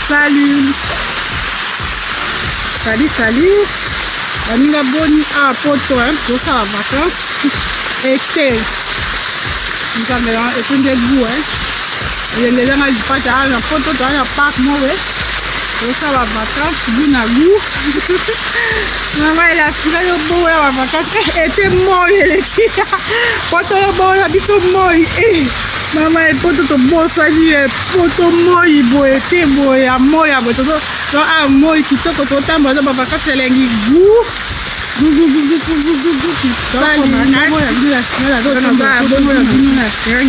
Salut Salut, salut baninga boni awa poto tosala vacance ete nzambe etonde gout elenge ezanga lipata awa na poto toa na parc mowe tosala vacance gout na gout mama elasika yo bongo ya bavacance ete moi eleki poto yo bongo na biso moi mama epoto tobosani poto moi boye te boye ya moi ya boye tozo a moi kitoko totambola to bavacance elengi gout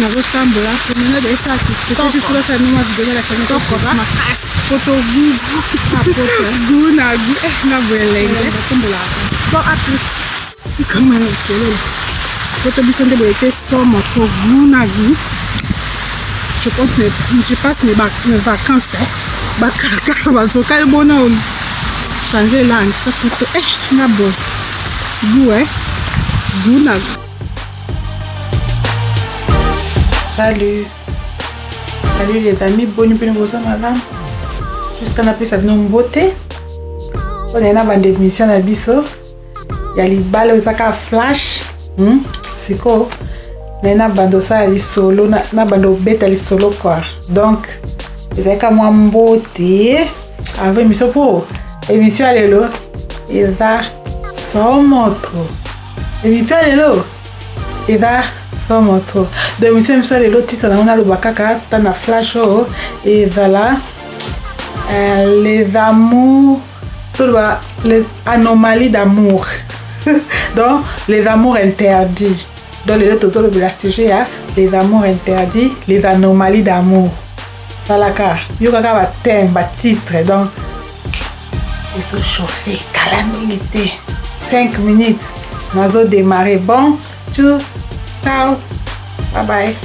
nazotambola promenade esala poto gu na gu na boye elengi bon à plus kama na kelele poto biso nde boye te somo to gu na gu. Je pense je passe mes vacances bakaka bazoka yo bona changer langue ta poto na boye gu gu na gu. Salut. Salut les amis, boni bino boza malamu. Jusqu'à napesa bino mbote. Oyo na bande émission na biso ya libala eza kaka flash. Sikoyo naye na banda osala lisolo na banda obeta lisolo quoi. Donc ezali ka mwa mbote avant émission po émission ya lelo eza somo trop. Émission ya lelo eza somo trop. Donc émission ya biso ya lelo titre nango naloba kaka ta na flash oyo ezala les amours, toloba les anomalies d'amour. Donc les amours interdits. Donc lelo tozolobela sujet ya les amours interdits, les anomalies d'amour. Talaka yo kaka ba thème, ba titre. Donc ezochauffe kala mingi te, 5 minutes nazo démarrer. Bon, tchou, ciao, bye bye.